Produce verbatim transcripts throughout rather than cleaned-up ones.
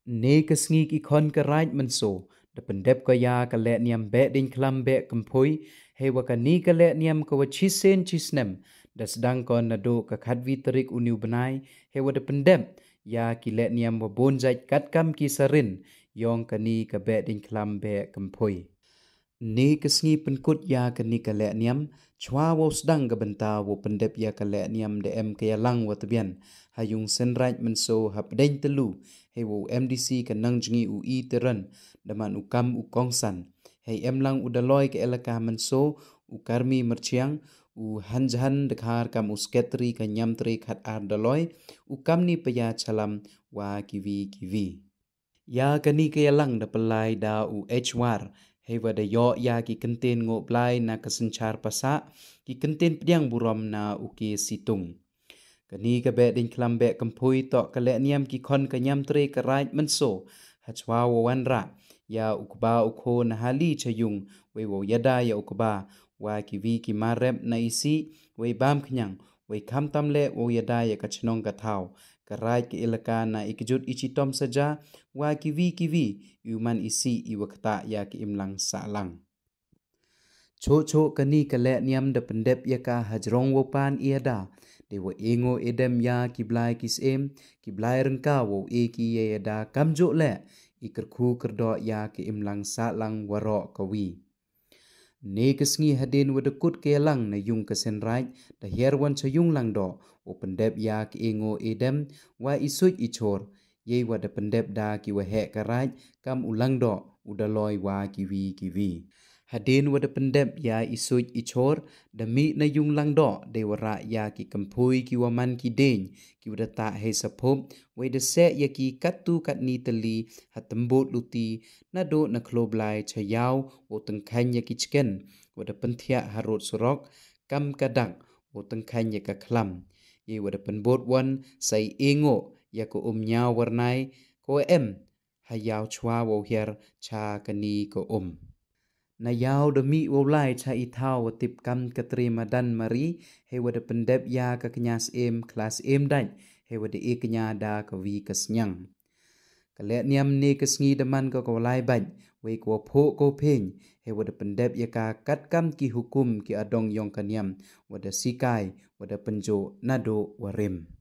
Ynne ka sngi ki khon ka Raij Mynso da pyndep ko ya ka lehniam Behdieñkhlam Behkynphoi, heiwa kani ka lehniam kawa chisien chisnem da sdang ko nadooh ka khatwi tarik uni u bnai, heiwa da pyndep ya ki lehniam wa boon jait katkam ki sarin yong kani ka Behdieñkhlam Behkynphoi. Ynne ka sngi pynkut ya kani ka lehniam, chwa wow sdang ka bynta wow pyndep ya ka lehniam da em ka yalang wa tbian ha yung Seiñraij Mynso hapdeng tyllu, heiwa u MDC ka Nongjngi u E. Teron da man u kam u kongsan. Hei emlang u Dolloi ka Elaka Mynso, u Karmi Myrchiang, u Hanjhan Dkhar kam u Secretary ka Niamtre Khatar Dolloi, u Kamni Paya Chalam wa kiwi kiwi. Ya kani ka yalang da pynlai da u H. War, heiwa da yoh ya ki kyntien ngooh blai na ka synchar pasah, ki kyntien pdiang burom na u K. Situng. Kani ka Behdieñkhlam Behkynphoi toh ka lehniam ki khon ka Niamtre ka Raij Mynso, hachwa wow wanrah ya u kba u khoo na hali cha yung, wei wow yada ya u kba wa kiwi ki mar rep na isih, wei bam khñiang, wei khamtam leh wow yada ya ka chnong ka thaw, ka raij ka elaka na i kjut i chitom saja, wa kiwi kiwi iwa man isih iwa ktah ya ka imlang sahlang. Chooh chooh kani ka lehniam da pyndep ya ka hajrong wow pan i yada, deiwa e ngooh e dem ya ki blai ki syiem, ki blai ryngkaw wow e ki ya yada kamjooh leh i kyrkhu kyrdoh ya ka imlang sahlang waroh kawi. Ynne ka sngi hadien wa da kut ka yalang na yung ka Seiñraij, da hiar wan cha yung Langdoh wow pyndep ya ka e ngooh e dem wa i suit i chor, yeiwa da pyndep da ki waheh ka raij kam u Langdoh, u Dolloi wa kiwi kiwi. Hadien wa da pyndep ya i suit i chor, da mih na yung Langdoh deiwa rah ya ki kynphoi kiwa man ki dieñ, kiwa da tah hei saphup, wei da seh ya ki kattu katni tylli ha tymbood luti, nadooh na khloo blai cha yaw wow tyngkheiñ ya ki chken wa da pynthiah harud surok, kam ka dak wow tyngkheiñ ya ka khlam, yeiwa da pynbood wan sa i e ngooh ya ka um ñiaw warnai kawa em ha yaw chwa wow hiar cha kani ka um. Na yaw da mih wow lai cha i thaw wa tip kam ka Tre Madan Mari, heiwa da pyndep ya ka kñia syiem klas syiem dait, heiwa da e kñia da kawi ka sñiang. Ka lehniam ynne ka sngi da man ko kawa lai bait, wei kawa phooh kawa pheiñ, heiwa da pyndep ya ka katkam ki hukum ki adong yong ka niam wa da sikai, wa da pynjooh nadooh wa rim.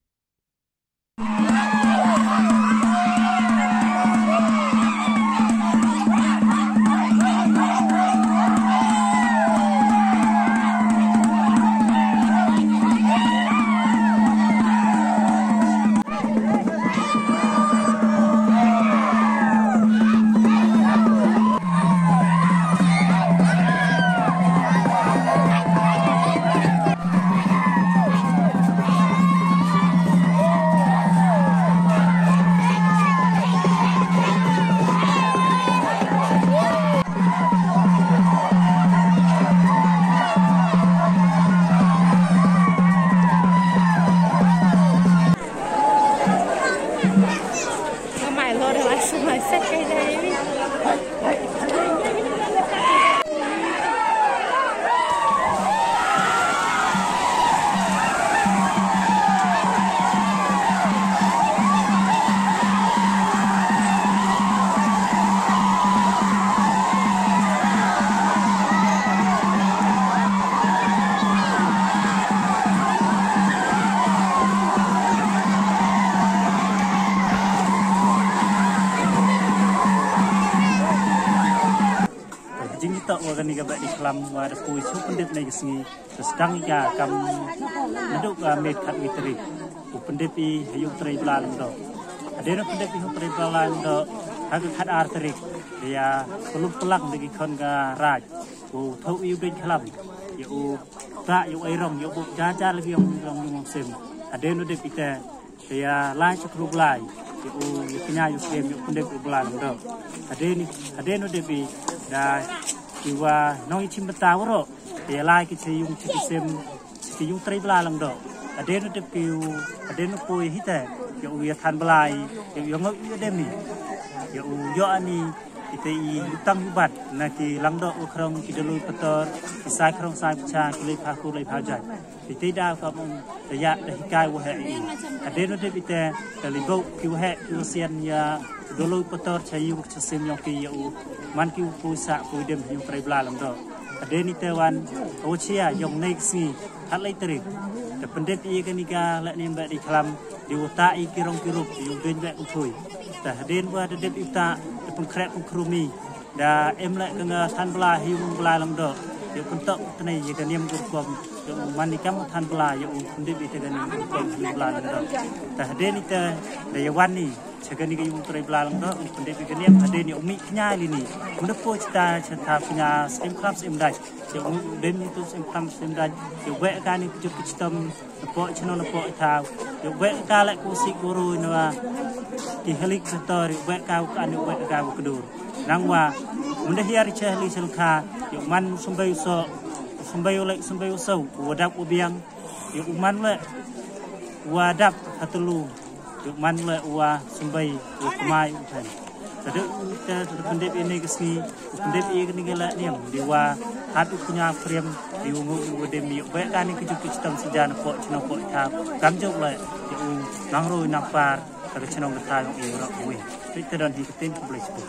Jingitoh wa kani ka Behdieñkhlam wa da poi chooh pyndep ynne ka sngi, da sdang i ka kam nadooh ka miet khatwi tarik. U pyndep i ha yung Tre Blai Langdoh. Hadien u pyndep i ha yung Tre Blai Langdoh ha ka khatar tarik, da ya pynlut pynlang da ki khon ka raij wow thooh i u Behdieñkhlam, ya u tah, ya u e rong, ya u booh ja ja lagi yong u rong yung sim. Hadien u dep i te, da ya lai cha khloo blai, ya u ya kñia ya u syiem, ya u pyndep u Blai Langdoh. Hadien, hadien u dep i da kiwa nong i chimbynta waroh, da ya lai ki cha yung cha ki sim, cha ki yung Tre Blai Langdoh. Hadien u dep ki u, hadien u poi hi te, ya u ya than blai, ya u ya ngooh ya dem i, ya u yoh ani Ite i utang u bat na ki langdoh wa khrong, ki dalui pator, ki sai khrong sai pcha, ki lei pha kur lei pha jait. Ite da ka mong da ya da hikai wa he i. Hadien u dep ite da li bok ki wa he ki wa sian ya dalui pator cha yu cha sim yong ki ya u. Man ki u pui sa pui dem yu Trai Bla langdoh. Hadien ite wan ka wa chia yong next sngi. Hat lai tarik. Da pyndep i kani ka leh niam ba di khlam, di uta i ki rong ki rup, di u deng bek u thui. Da hadien wa da dep i uta, da pynkhreh pynkhrumi. Da em leh ka nga than bla hi u bla langdoh. Yow pyntok tnei ya ka niam ka rukom. Yow man i kam than bla, yow pyndep i te ka niam ka rukom hi u bla langdoh. Da hadien ite, da ya wan ni. Cha kani ka yung Trai Bla langdoh, u pyndep i ka niam, hadien yow mih kñia li ni. Munda po chita, chita kñia, sem khlam sem dait. Yow u dem ni tu sem khlam sem dait. Yow bek kani ka jut ka chitom, na po chino na po thaw. Yow bek ka leh ku si ku rui na wa. Ki helik setor, yow bek ka u kan, yow bek ka u kdur. Nang wa, munda hiar cha heli cha lkha, yow man sumbai u so, sumbai u lek, sumbai u so, u wa dap u biang, yow u man leh, u wa dap ha tulu. Yow man leh u wa sumbai, u kmai u than. Tade u te, tade pyndep i ne ka sngi, u pyndep i kani ka leh niam, di wa hat u kñia priam, di u ngu u wa dem yow bek kani ka jut ka chitom si jan po chino po thaw. Kam jok leh, yow u nang roi nang par, ta ka chnong ka thaw yong i rok wi. Te te don hi ka tin ka blei spu.